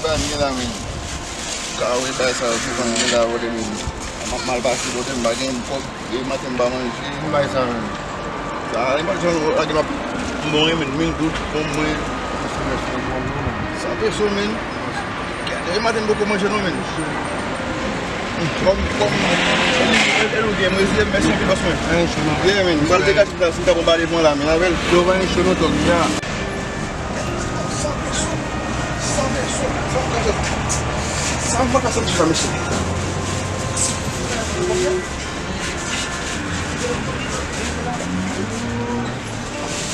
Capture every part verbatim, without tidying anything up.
Bay m gen la, men. Ka wè bay sa yo, se konn gen la, vòlè, men. M ap mal pase, vòlè, m pa gen kòb, e maten m pa manje. Ki bay sa, men? Sa, e pa jan lage m ap bon, men, mil goud, bon, mwen. Sa peso, men. E maten m poko manje, non, men. Kòm, kòm, e, e, e, e, mèsi anpil, bòs mwen. Ye, men, m pral degaje m la, si m ta pran ba devan la, men, avè l. Yo, pa gen cho, non, dòk, ya. San peso. San peso. San peso. San peso, mesye.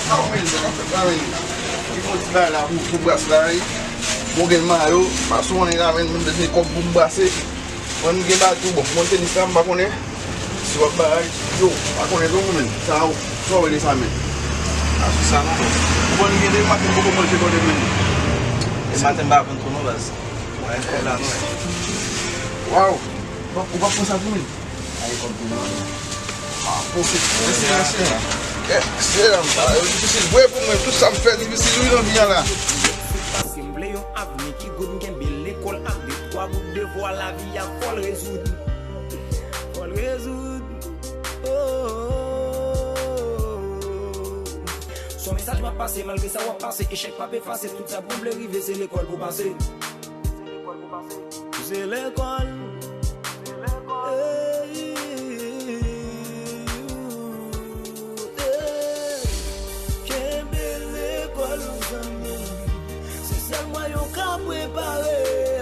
Sa w menm, sa w ap fè la, menm. Li fè yon ti bagay la pou, pou bras la, wi. Bon, gen mayo, pa sou konnen la, menm, menm bezwen kòb pou m brase. Mwen, m gen bal tou, bon, mwen tenis la, m pa konnen. Si w ap bagay, yo, pa konnen non, men. Sa, sa w rele sa, men? A, sou sa, non, bon. Ou konn gen de maten, poko manje konnen, men. E maten, m pa konn tou, non, baz. Mwen, kòb la, non. Waw. Ou pa, ou pa pran sa tou, men? Ay, kòb tou, non. Ah, bon, se difisil, mesye. Eh, se la, m pa, yo difisil vre pou mwen. Tout sa m fè difisil, wi, nan vi a la. Paske m vle yon avni ki goud, m kenbe lekòl ak de twa gout devwa lavi a fò l rezoud. Fò l rezoud. Oh, oh, oh, oh. Se yon mesaj m ap pase, malgre sa w ap pase, echèk p ap efase, tout sa pou w vle rive, se lekòl pou pase. Se lekòl pou pase. Se lekòl. Ey, ey, kenbe lekòl, zanmi. Se sèl mwayen w ka prepare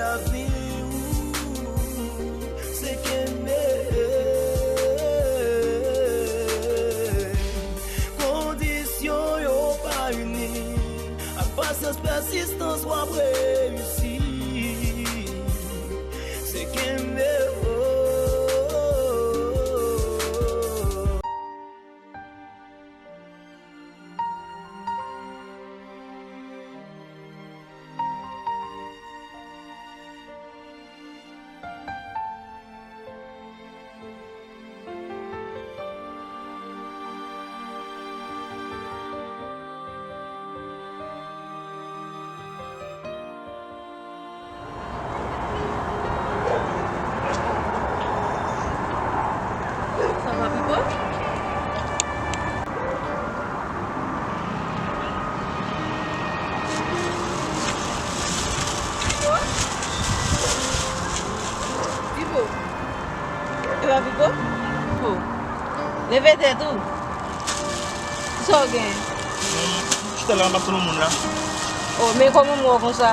avni w. Se kenbe. Kondisyon yo pa ini. Ak pasyans, pèsistans, w ap reyisi. Se kenbe, oh. Sa va, Pipo? Pipo? Pipo? E pa Pipo? Pipo, leve tèt ou. Kisa w gen? Chita la, m ap tann yon moun la. Oh, men kòman m wè w konsa?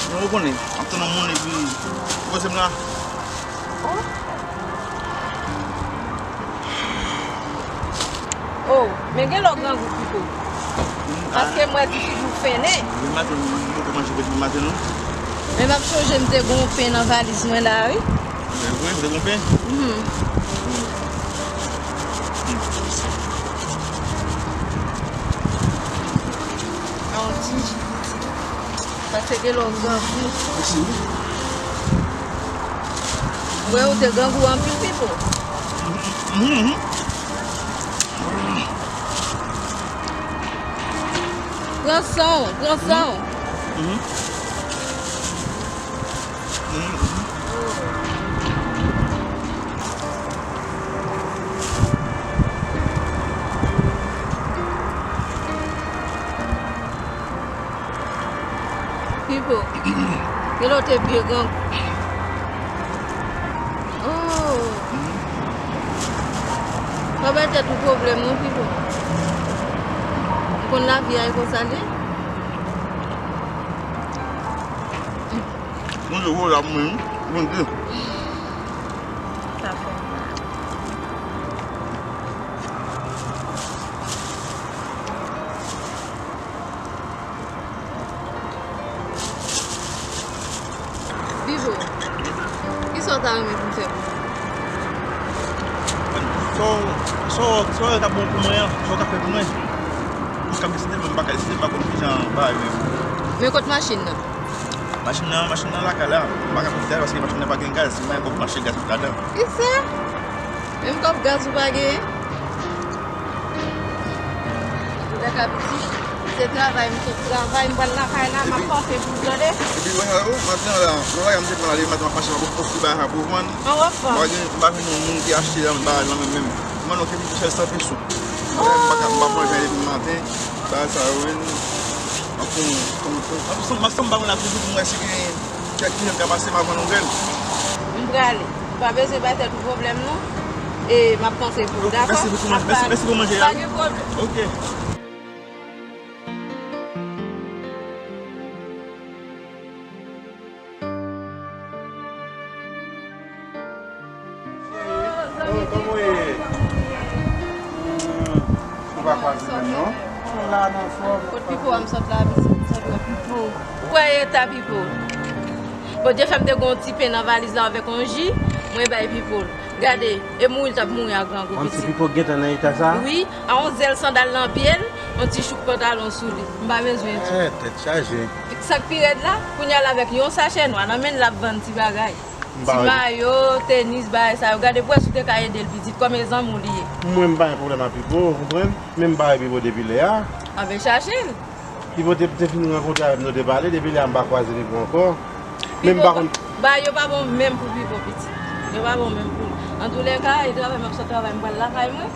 Mwen, ou konnen, m ap tann yon moun epi ou koze m la. Oh. Oh, men gen lè w grangou, Pipo. Paske m wè ti figi w fennen. Demen maten, m poko manje depi maten, non. Men m ap chonje m te gen yon pen nan valiz mwen la, wi. Mwen, mwen, mwen te gen yon pen? Mhm. Yon ti. Paske gen lè w grangou. Mèsi, wi. Mwen, ou te grangou anpil, Pipo. Mhm. Pran san w, pran san w. Mhm. Mhm. Pipo, gen lè w te byen grangou. Oh. Pa bay tèt ou pwoblèm non, Pipo. Ou konn lavi a e konsa l ye. Mwen se gwo la pou mwen, wi. Bondye. Sa fè mal. Pipo, kisa w ta renmen pou m fè pou ou? Sa w, sa w, sa w wè k ap bon pou mwen an, sa w ka fè pou mwen. Ou ka deside, men m pa ka deside, m pa konn kijan bagay yo ye. Men kot machin nan? Machin nan, machin nan lakay la. M pa ka konn fè paske machin nan pa gen gaz. Si m pa gen kòb mache gaz pou ladan. Kisa? Menm kòb gaz ou pa genyen? Ou wè ka piti. Se travay, m sot travay, m pral lakay la, m ap panse pou w tande. Epi wè sa yo, maten an la, nan bagay m te pran ale, maten m ap mache, m ap ofri bagay sa pou vann. An wè, m pa gen, m pa jwenn yon moun ki achte la, bagay la menm, menm. M vann yon kèk chèz san peso. M pa ka, m pa pran jan depi maten, bagay sa yo, menm. M ap fè yon, m ap fè yon, m ap fè yon, m ap fè yon bagay la toujou pou m wè si gen kèk kliyan k ap pase, m ap vann yon grenn. M prale. Ou pa bezwen bay tèt ou pwoblèm, non. E m ap panse pou w, dakò? Mèsi pou manje, mèsi, mèsi pou manje a. Pa gen pwoblèm. Ok. Oh, kòman w ye? Hmm, nou pa kwaze menm, non? Nou la, nou anfòm. Kot Pipo a, m sot la, pitit, m sot wè Pipo. Ou wè eta Pipo? Bondye fè m te gen yon ti pen nan valiz la avèk yon ji, mwen bay Pipo l. Gade, e mouri l t ap mouri a grangou, pitit. Kòmsi Pipo gentan nan eta sa? Wi, a yon zèl sandal nan pye l, yon ti chouk pantalon sou li. M pa bezwen di. Eh, tèt chaje. Sa k pi rèd la, kounye a l avèk yon sachè nwa nan men l, l ap vann ti bagay. Ti mayo, tenis, bagay sa yo. Gade pou w wè si w te ka ede l, pitit, kòm e zanmi w li ye. Mwen, m pa gen pwoblèm ak Pipo, ou konprann? Men m pa wè Pipo depi lè a. Anben chache l. Pipo te, te fin rankontre avè m, nou te pale, depi lè a m pa kwaze Pipo ankò. Men m pa konn. Bagay yo pa bon menm pou Pipo, pitit. Yo pa bon menm pou li. Antoulèka, e travay m ap sot travay, m pral lakay mwen.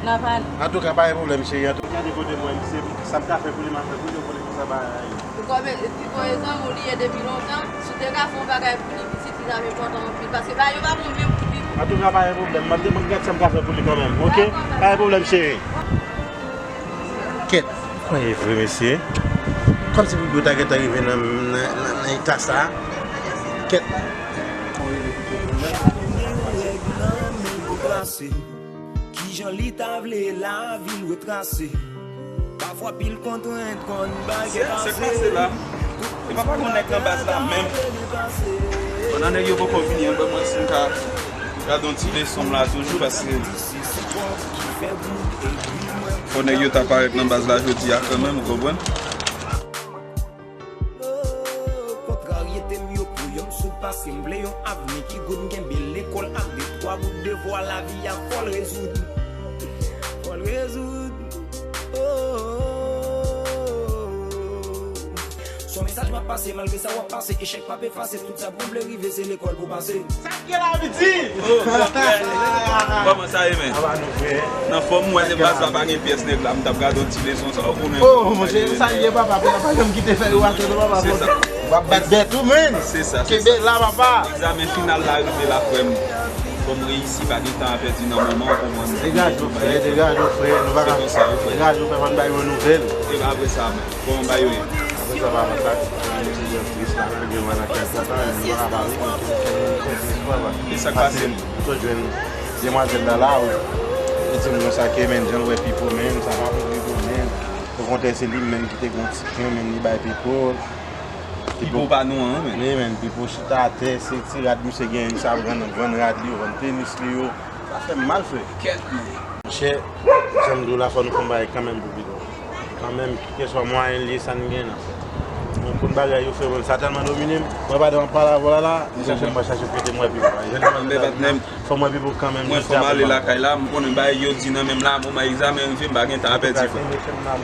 N a pale. Antouka, pa gen pwoblèm, cheri. Antouka, gade kote m wè misye, sa m ka fè pou li, m a fè pou li, ou konnen konsa bagay la ye. Ou konnen, Pipo e zanmi w li ye depi lontan. Si w te ka fè yon bagay pou li, pitit, li t ap enpòtan anpil. Paske bagay yo pa bon menm pou Pipo. Antouka, pa gen pwoblèm. M ap, m ap gad sa m ka fè pou li kanmenm, oke? Pa gen pwoblèm, cheri. Kèt, mwen e vre, mesye. Kòmsi Pipo ta gentan rive nan, nan, nan, nan eta sa. Kèt. Kijan li ta vle lavi l retrase? Pafwa pil kontrent konn bay kè kase. Sa k pase la? E pa, pa gon nèg nan baz la menm. Pandan nèg yo poko vini an, ban mwen si m ka gade yon ti leson m la toujou, paske fò nèg yo ta parèt nan baz la jodi a kanmenm, ou konprann? Kontraryete m yo pou yo m soud, paske m vle yon avni ki goud, m kenbe lekòl ak de twa bout devwa, lavi a fò l rezoud. Fò l rezoud. Oh, oh, oh, oh. Se yon mesaj m ap pase, malgre sa w ap pase, echèk p ap efase, tout sa pou w vle rive, se lekòl pou pase. Sa k ye la, piti? Oh, mon frè. Kòman sa ye, men? Aba nou, frè. Nan fòm, m wè se baz la pa gen pyès nèg la, m t ap gade yon ti leson sa, ou konnen. Oh, monchè, sa l ye, papa, pou n pa janm kite fè yo atè nou, papa. Se sa. W ap bat bèt ou, men. Se sa, se sa. Kenbe la, papa. Egzamen final la rive la, frè m. Fò m reyisi, pa gen tan a pèdi nan moman, ou konprann. Degaje w, frè, degaje w, frè. Nou pa ka. Se konsa, wi, frè. Degaje w, frè, fò n bay yon nouvèl. E pa apre sa, men. Kòman bagay yo ye? Apre sa, papa, sa, se yon ti jan tris la, men gen wè nan kè sa, sa, men nou pa ka pale, men se yon ti jan tris, papa. E sa k pase? Paske m sot jwenn demwazèl la la, wi. Li di m konsa ke, men, jan l wè Pipo, men, sa pa pou Pipo, men. Okontrè, se li menm ki te gen yon ti pen, men, li bay Pipo. Pipo pa nou an, men. Wi, men, Pipo chita atè, se ti rad misye genyen, misye ap vann, vann rad li yo, vann tenis li yo. Sa fè m mal, frè. Kèt, men. Monchè, jan m di w la, fò nou fè yon bagay kanmenm pou Pipo. Kanmenm, kèlkeswa mwayen l ye, sa n gen n ap fè. Bon, konn bagay yo, frè, sa tèlman domine m. Mwen pa t nan palavwa la, li chache m, mwen chache kote m wè Pipo. Jan m di w la, fò m wè Pipo kanmenm. Mwen fò m ale lakay la, m konnen bagay yo di nan men m la, moman egzamen rive, m pa gen tan a pèdi, frè.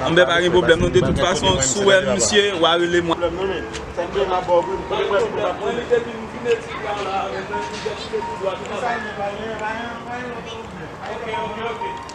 Anben, pa gen pwoblèm, non, de tout fason, si w wè misye, w a rele mwen. Pwoblèm, non, men. Sa m gen la bò, wi, m konnen mwen Pipo pa konnen. Sa m gen, pa gen, pa gen, pa gen lòt pwoblèm. Ok, ok, ok.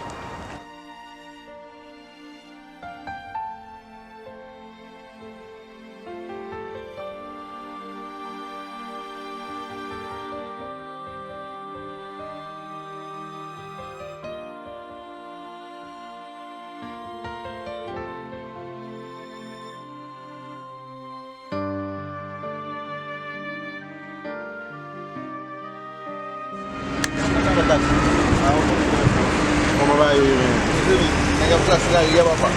Kòman bagay yo ye, men? Mezanmi, nèg ap trase lari a, papa.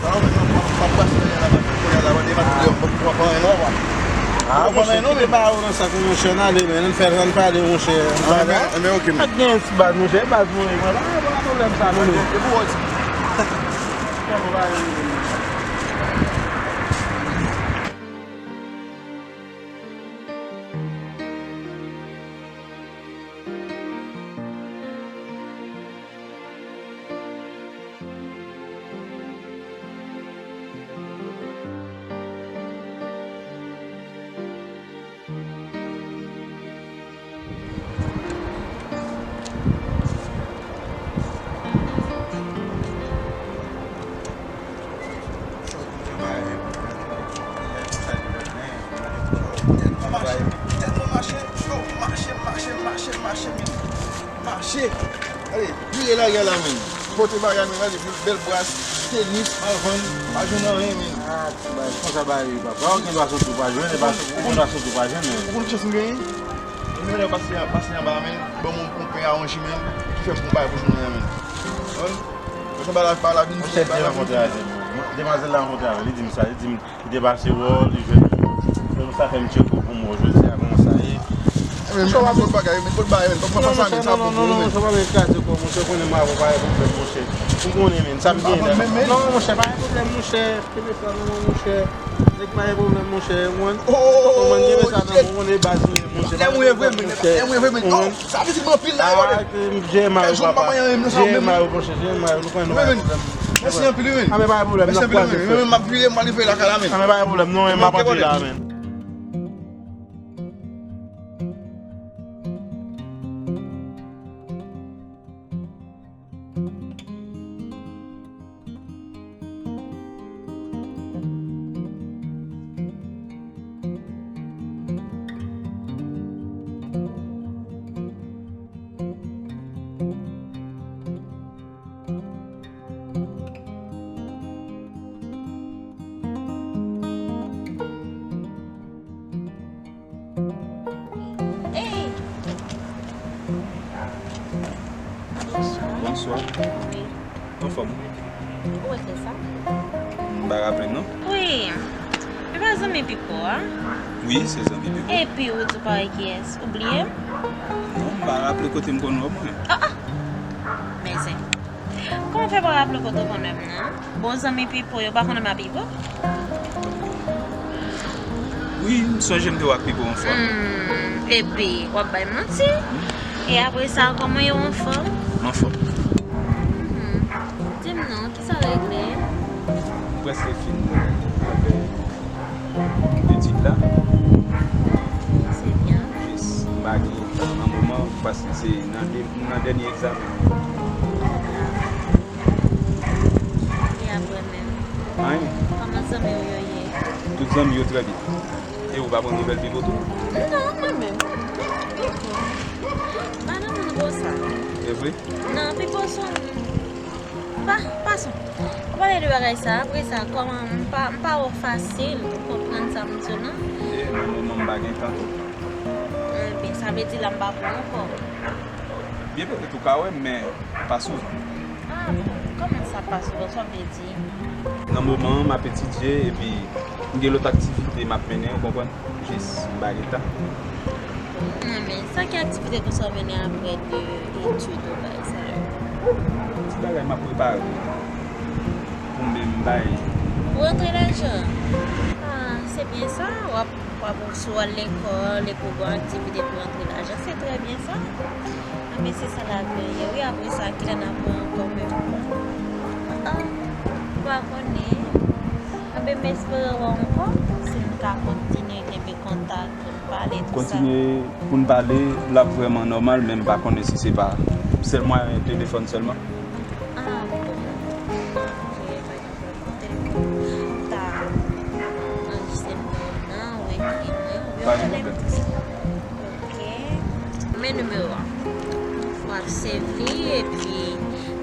Sa yo menm, m ap, m ap trase lari a la, papa. Kounye a la, mande, mande, m ap pran yon non, papa. Ah, monchè, kite bagay yo nan sak ou, monchè, n ale, men. Ann fè, ann pale, monchè. Ann pale. Anben, ok, men. Pa t gen ti baz, monchè, e baz mwen ye, mwen pa gen pwoblèm sa, non, men. Depi w wè ti. Kòman bagay yo ye, men? E lagè la, men. Pote bagay, men, gade, bèl bras, tenis, al vann, pa jwenn anyen, men. Ah, ti bagay, konsa bagay, papa. Ou gen dwa soti ou pa jwenn, e pa, ou gen dwa soti ou pa jwenn, men. Ou konn ki chans m genyen? Mwen lè pase, pase anba, men, ban mwen yon pen a yon ji, men, ki fè m pran bagay pou jounen an, men. Wi. Mwen sa ba la, ba la vin. Monchè, Dieu rankontre avè m. Demwazèl la rankontre avè m, li di m sa, li di m, li te pase wè w, li jwenn ou. Se pou sa fè m tcheke w pou m wè w jodi a kòman sa ye. Men, men, kot bagay, men, kot bagay, men, pa, pa, pa sa, men, sa pou, pou, men. Non, monchè, pa vin kraze kò w, monchè, konnen mwen avè w pa gen pwoblèm, monchè. Ou konnen, men, sa m genyen la. Non, monchè, pa gen pwoblèm, monchè. Kenbe sa nan men w, monchè. Nèg pa gen pwoblèm, monchè. Ou konprann? Ou konprann, kenbe sa nan men w, ou konnen baz ou ye, monchè. Lè mwen vre, men, lè mwen vre, men. Oh, sa vizit mwen anpil la, yo. Ah, jere mayo, papa. Jere mayo, monchè, jere mayo. Nou konnen nou pa gen pwoblèm. Mèsi anpil, wi, men. Ah, men pa gen pwoblèm, n ap kwaze, frè. Men, men, m ap vire, m ap rive lakay la, men. Ah, men pa gen pwoblèm, non, men m ap antre la, men. Hey! Bonswa. Bonswa. Wi. Anfòm? Ou wè kiyès sa? M pa raple m non. Wi. E pa zanmi Pipo a? Wi, se zanmi Pipo. Epi ou di w pa wè kiyès? Ou bliye m? Non, m pa raple kote m konn wè w mwen. Ah, ah! Men zen. Kòman w fè pa raple kote w konn wè m nan? Bon zanmi Pipo yo pa konn wè m a Pipo? Wi, m sonje m te wè ak Pipo yon fwa. Hmm, epi, w ap bay manti. E apre sa, kòman yo anfòm? M anfòm. Hmm, di m non, kisa w regle? M prèske fin avè etid la. Se byen. Jis, m pa gen an moman, paske se nan de, nan dènye egzamen. E apre menm? Anyen. Kòman zanmi w yo ye? Tout zanmi yo trè byen. E ou pa pran nouvèl Pipo tou? Non, mwen menm. Pipo. Pa nan moun konsa. E vre? Non, Pipo se yon moun. Pa, pa son. Ou pale de bagay sa, apre sa, kòman m pa, m pa wè w fasil pou konprann sa m di w non. E nan moman m pa gen tan tou. Enben, sa vle di la m pa pou w ankò. Byen petèt ou ka wè m, men pa souvan. Ah, bon. Kòman sa pa souvan? Sa w vle di? Nan moman an, m ap etidye epi m gen lòt aktivite m ap mennen, ou konprann? Jis m pa gen tan. Mwen, men sa ki aktivite konsa w mennen apre de etid ou bay sa yo? Ti bagay m ap prepare pou m menm bay. Pou rantre lajan? Ah, se byen sa, w ap W ap, si w al lekòl, epi w gen aktivite pou rantre lajan, se trè byen sa. Anben, se sa lavi an ye, wi, apre sa, kilè n ap wè ankò menm? Ah, m pa konnen. Anben, m espere wè w ankò, si n ka kontinye kenbe kontak pou n pale, tou sa. Kontinye pou n pale, l ap vrèman nòmal, men m pa konnen si se pa sèl mwayen telefòn sèlman. Ah, bon. Ok, pa gen pwoblèm. Ou ta anrejistre nimewo w nan, ou ekri mwen, oubyen ou rele m tou. Ok. Men nimewo a. W ap save li, epi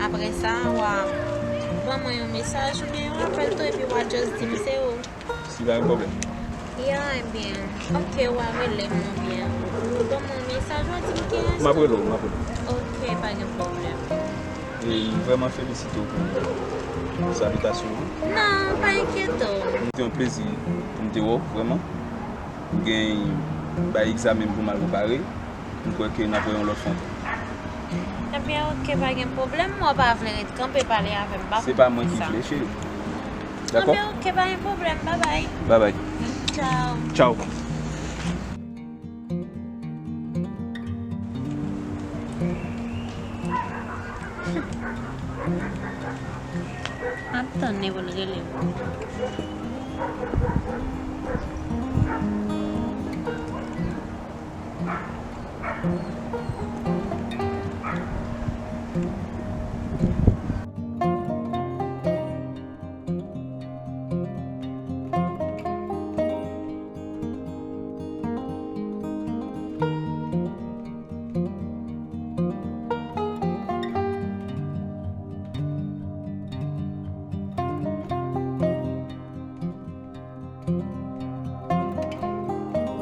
apre sa, w a ban mwen yon mesaj oubyen yon apèl tou, epi w a just di m se ou. Si pa gen pwoblèm. Ya, ebyen, ok, w a rele m oubyen ou ban m yon mesaj, w a di m kiyès ou. M ap rele w, m ap rele w. Ok, pa gen pwoblèm. E m vrèman felisite w pou salutasyon an. Non, pa enkyete w. M te yon plezi pou m te wè w, vrèman. M gen bay egzamen m pou m al prepare. M kwè ke n ap wè yon lòt fwa ankò. Ebyen, ok, pa gen pwoblèm. Mwen pa vle ret kanpe pale avè m, pa konn poukisa. Se pa mwen ki vle, cheri. Dakò? Ebyen, ok, pa gen pwoblèm. Babay. Babay. Tchaw. Tchaw. M ap tann li pou l rele m.